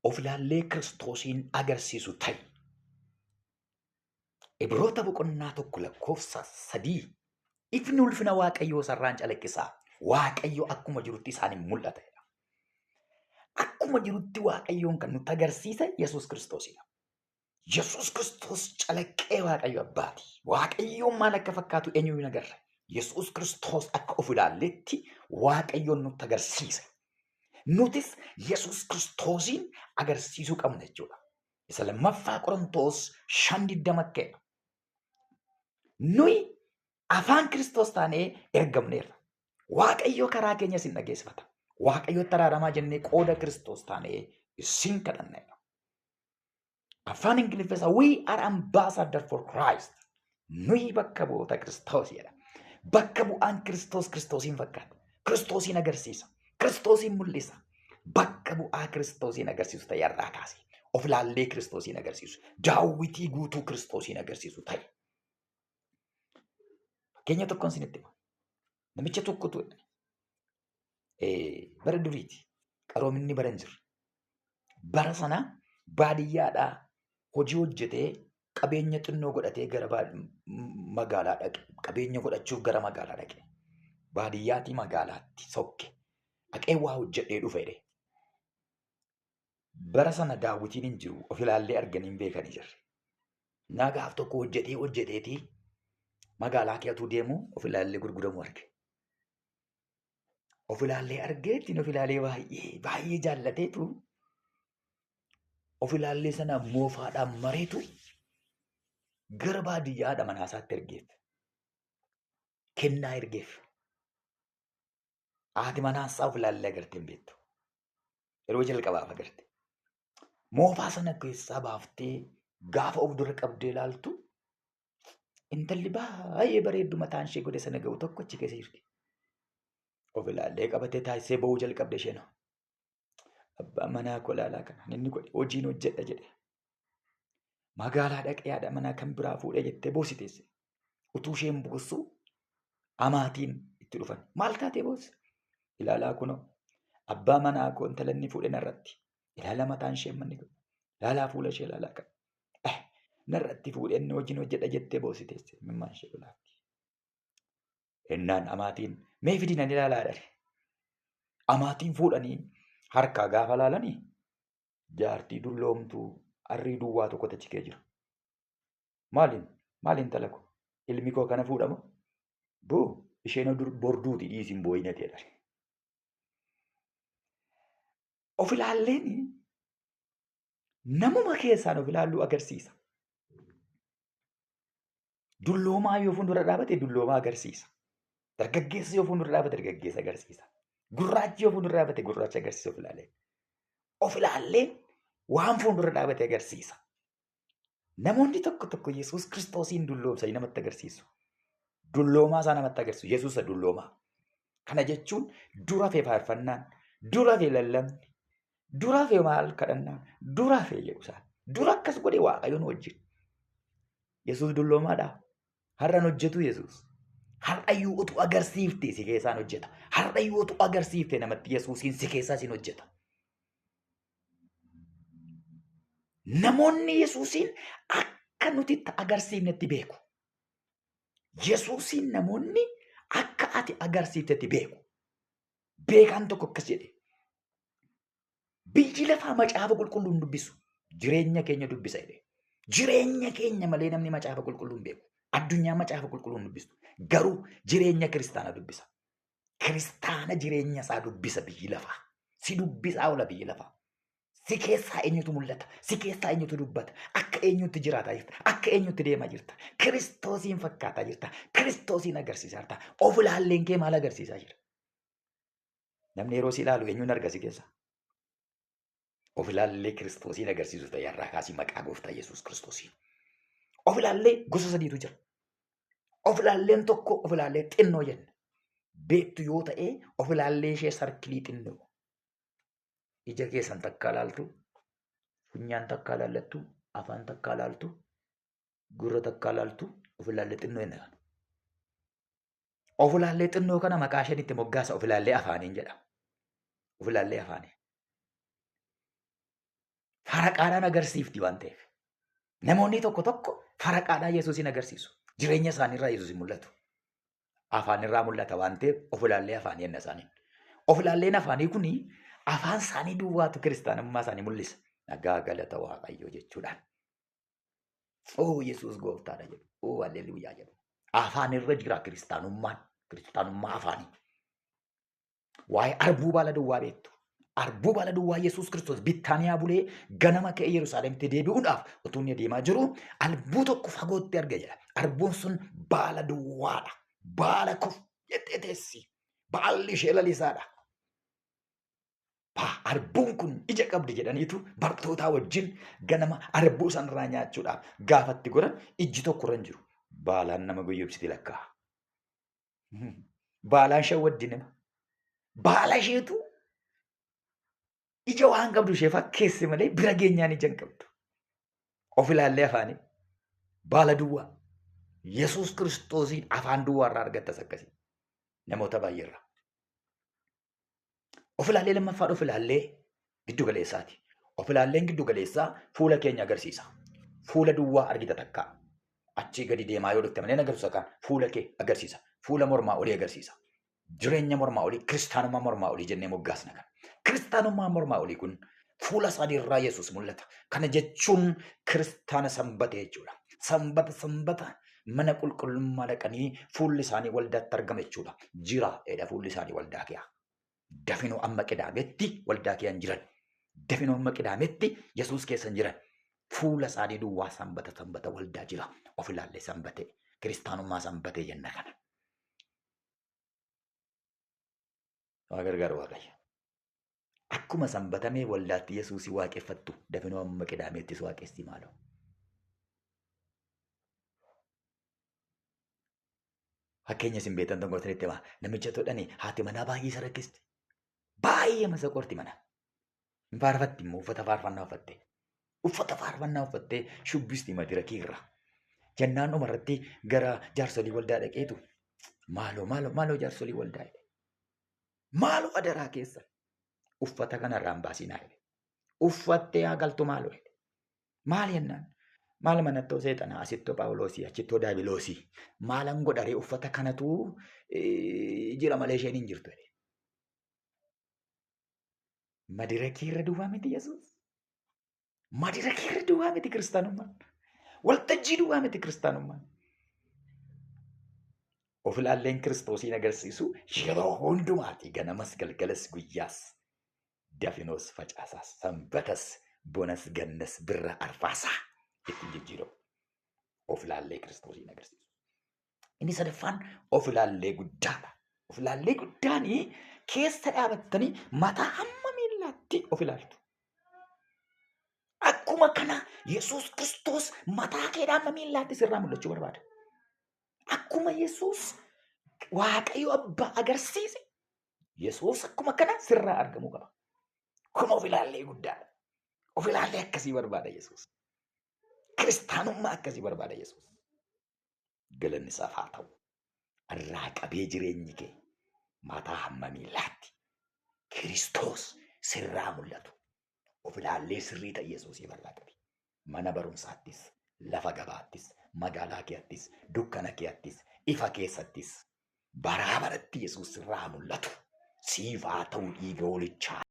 Of ilaallee Kiristoosiin agarsiisu ta'i. Ibroota boqonnaa 1 lakkoofsa 3 ifni ulfina Waaqayyoo isarraan calaqqisa. Waaqayyo akkuma jirutti isaan hin mul'ata jedha. Akkuma jirutti Waaqayyoon kan nutti agarsiise Yesuus Kiristoosidha. Yesuus Kiristoos calaqqee Waaqayyo Abbaati. Waaqayyoon maal akka fakkaatu eenyuyyuu hin agarre. Yesuus Kiristoos akka of ilaalletti Waaqayyoon nutti agarsiise. Nutis Yesuus Kiristoosiin agarsiisuu qabna jechuudha. Isa lammaffaa Qorontoos 5:20 akka jedha. Nuyi afaan Kiristoos taanee ergamneerra. Waaqayyo karaa keenya isin dhageessifata. Waaqayyotti araaramaa jennee qooda Kiristoos taanee isin kadhanna. Afaan Ingiliffa isaa we are ambassador for Christ. Nuyi bakka bu'oota Kiristoos jedha. Bakka bu'aan Kiristoos Kiristoosiin fakkaata. Kiristoosiin agarsiisa. Kiristoosiin mul'isa. Bakka bu'aa Kiristoosiin agarsiisu ta'e har'aa kaase. Of ilaallee Kiristoosiin agarsiisu. Daawwitii guutuu Kiristoosiin agarsiisu ta'e. Fakkeenya tokkoon isinitti hima. Namicha tokkotu bara duriiti. Qaroominni bara hin jirre. Bara sana baadiyyaadhaa hojii hojjetee qabeenya xinnoo godhatee gara magaalaa dhaqe. Qabeenya godhachuuf gara magaalaa dhaqe. Baadiyyaatii magaalaatti sokke. Dhaqee waa hojjedhee dhufe jedhe. Bara sana daawwitiin hin jiru of ilaallee arganii hin beekanii jirre. Naa gaaf tokko hojjetee hojjeteetii magaalaa keetuu deemu of ilaallee gurguramu arge. Of ilaallee argee ittiin of ilaalee baay'ee baay'ee jaallateetu of ilaallee sana moofaadhaan mareetu gara baadiyyaa haadha manaa isaatti ergeef. Kennaa ergeef. Haati manaa isaa of ilaallee agartee hin beektu. Yeroo jalqabaaf agarte. Moofaa sana keessaa baaftee gaafa of dura qabdee ilaaltu intalli baay'ee bareeddu mataan ishee godhe sana ga'u tokko achi keessa jirti. Of ilaallee qabatee taasisee ba'uu jalqabde isheen. Abbaan manaa koo ilaalaa kana inni godhe hojiin hojjedha jedhe. Magaalaa dhaqee haadha manaa kan biraa fuudhee jettee boossi teesse. Utuu isheen boossuu amaatiin itti dhufan. Maal taatee boossa? Ilaalaa kunoo abbaa manaa koo intala inni fuudhe narratti. Ilaalaa mataan ishee manni godhe. Ilaalaa fuula ishee ilaalaa kan. Narratti fuudhee inni hojiin hojjedha jettee boossi teesse. Mimmaan ishee lolaatti. Ennaan amaatiin mee fidi nan ilaalaa jedhani. Amaatiin fuudhanii harkaa gaafa laalanii jaartii dulloomtuu arrii duwwaa tokkotu achi kee jira. Maaliin maal intala koo ilmi koo kana fuudhama boo isheen borduuti dhiisiin boo'ina jedhan. Of ilaalleen namuma keessaan of ilaalluu agarsiisa. Dulloomaa yoo fuuldura dhaabate dulloomaa agarsiisa. Dargaggeessi yoo fuuldura dhaabate dargaggeessa agarsiisa. Gurraachi yoo fuuldura dhaabate gurraacha agarsiisa of ilaalee. Of ilaallee waan fuuldura dhaabate agarsiisa. Namoonni tokko tokko Yesuus Kiristoosiin dulloomsanii namatti agarsiisu. Dulloomaa isaa namatti agarsiisu. Yesuus isa dulloomaa. Kana jechuun dura fee faarfannaan, dura fee lallabni, dura fee maal kadhannaan, dura fee jedhu isaan. Dura akkas godhe Waaqayyoon wajjin. Yesuus dulloomaadha. Har'an hojjetu Yesuus. Har'ayyuu utuu agarsiifte si keessaan hojjeta. Har'ayyuu utuu agarsiifte namatti Yesuusiin si keessaa siin hojjeta. Namoonni Yesuusiin akka nuti itti agarsiifnetti beeku. Yesuusiin namoonni akka ati agarsiiftetti beeku. Beekaan tokko akkas jedhe. Biyyi lafaa macaafa qulqulluu hin dubbisu. Jireenya keenya dubbisa jedhe. Jireenya keenya malee namni macaafa qulqulluu hin beeku. Addunyaa macaafa qulqulluu hin dubbistu. Garuu jireenya kiristaana dubbisa. Kiristaana jireenya isaa dubbisa biyyi lafaa. Si dubbisaa oola biyyi lafaa. Si keessaa eenyutu mul'ata? Si keessaa eenyutu dubbata? Akka eenyutti jiraataa jirta? Akka eenyutti deemaa jirta? Kiristoosiin fakkaataa jirta? Kiristoosiin agarsiisaa jirta? Of ilaalleen kee maal agarsiisaa jira? Namni yeroo si ilaalu eenyuun arga si keessa? Of ilaallee Kiristoosiin agarsiisu ta'e har'aa kaasii maqaa gooftaa Yesuus Kiristoosiin. Of ilaallee gosa sadiitu jira. Of ilaalleen tokko of ilaallee xinnoo jenna. Beektu yoo ta'e of ilaallee ishee sarkilii xinnoo. Ija keessan takkaa laaltu, funyaan takkaa laallattu, afaan takkaa laaltu, gurra takkaa laaltu of ilaallee xinnoo jenna. Of ilaallee xinnoo kana maqaa isheen itti moggaasa of ilaallee afaaniin jedha. Of ilaallee afaanii. Faraqaadhaan agarsiifti waan ta'eef. Namoonni tokko tokko faraqaadhaan Yesuusin agarsiisu. Jireenya isaaniirraa Yesuus hin mul'atu. Afaan irraa mul'ata waan ta'eef of ilaallee afaanii enna isaaniin. Of ilaalleen afaanii kuni afaan isaanii duwwaatu kiristaanummaa isaanii mul'isa. Nagaa galata Waaqayyoo jechuudhaan. Oo Yesuus gooftaadha jedhu. Oo alleluuyaa jedhu. Afaan irra jira kiristaanummaan. Kiristaanummaa afaanii. Waa'ee arbuu baala duwwaa beektu. Arbuu baala duwwaa Yesuus Kiristoos Bittaaniyaa bulee ganama ka'ee Yerusaalemitti deebi'uudhaaf utuu inni adeemaa jiru albuu tokko fagootti arge jedha. Arbuun sun baala duwwaadha. Baala kuf jettee teessi. Baalli ishee lalisaadha. Arbuun kun ija qabdi jedhaniitu bartootaa wajjin ganama arbuu sanarraa nyaachuudhaaf gaafatti godhan ijji tokko irra hin jiru. Baalaan nama goyyobsiti lakkaa. Baalaan shawwaddi nama. Baala isheetu ija waan qabdu ishee fakkeesse malee bira geenyaan ija hin qabdu. Of ilaallee afaanii baala duwwaa. Yesuus Kiristoosiin afaan duwwaa irraa argattas akkasii. Namoota baay'eerraa. Of ilaallee lammaffaan of ilaallee giddu galeessaati. Of ilaalleen giddu galeessaa fuula keenya agarsiisa. Fuula duwwaa argita takkaa. Achii gadi deemaa yoo dhufte malee agarsiisa kaan fuula kee agarsiisa. Fuula mormaa olii agarsiisa. Jireenya mormaa olii, kiristaanummaa mormaa olii jennee moggaasna kana. Kiristaanummaa mormaa olii kun fuula isaanii irraa Yesuus mul'ata. Kana jechuun kiristaana sanbata jechuudha. Sanbata sanbata mana qulqullummaa dhaqanii fuulli isaanii waldaatti argama jechuudha. Jira jedha fuulli isaanii waldaa kee. Dafinoo amma qidaametti waldaa kee hin jiran. Dafinoo amma qidaametti Yesuus keessa hin jiran. Fuula isaanii duwwaa sanbata sanbata waldaa jira. Of ilaallee sanbatee kiristaanummaa sanbatee jenna kana. Waa gargaaru Waaqayyo. Akkuma sanbatamee waldaatti Yesuusii waaqeffattu dafinoo amma qidaameettis waaqessi maaloo. Fakkeenya isin beektan tokko isinitti hima. Namicha todhani haati manaa baay'ee isa rakkisti. Baay'ee masa qorti mana. Hin faarfatti immoo uffata faarfannaa uffattee. Uffata faarfannaa uffattee shubbisti madirakii irra. Jennaan dhuma irratti gara jaarsolii waldaa dhaqeetu maaloo maaloo maaloo jaarsolii waldaa jedhe. Maaloo adaraa keessa uffata kana irraa hin baasinaa jedhe. Uffattee haa galtu maaloo jedhe. Maal jennaan? Maal manattoo seexanaa asittoo Phaawuloosii achittoo Daabiloosii maalan godharee uffata kanatu jira malee isheen hin jirtu jedhe. Madirakii irra duwwaa miti Yesuus. Madirakii irra duwwaa miti kiristaanummaan. Waltajjii duwwaa miti kiristaanummaan. Of ilaalleen Kiristoosiin agarsiisu yeroo hundumaati ganamas galgalas guyyaas dafinoos facaasaas sanbatas bonas gannas birra arfaasaa ittiin jijjiiramu. Of ilaallee Kiristoosiin agarsiisu. Inni sadaffaan of ilaallee guddaadha. Of ilaallee guddaanii keessa dhaabattanii mataa hamma miillaatti of ilaaltu. Akkuma kana Yesuus Kiristoos mataa keedhaa hamma miillaatti sirraa mul'achuu barbaada. Akkuma Yesuus Waaqayyo Abbaa agarsiise Yesuus akkuma kana sirraa argamuu qaba. Kun of ilaallee guddaadha. Of ilaallee akkasii barbaada Yesuus. Kiristaanummaa akkasii barbaada Yesuus. Galanni isaaf haa ta'u. Irraa qabee jireenyi kee mataa hamma miillaatti Kiristoos sirraa mul'atu. Of ilaallee sirrii ta'e Yesuusiif irraa qabi. Mana barumsaattis, lafa gabaattis, magaalaa keettis, dukkana keettis, ifa keessattis baraa baratti Yesuus sirraa mul'atu. Siif haa ta'u dhiiga hoolichaa.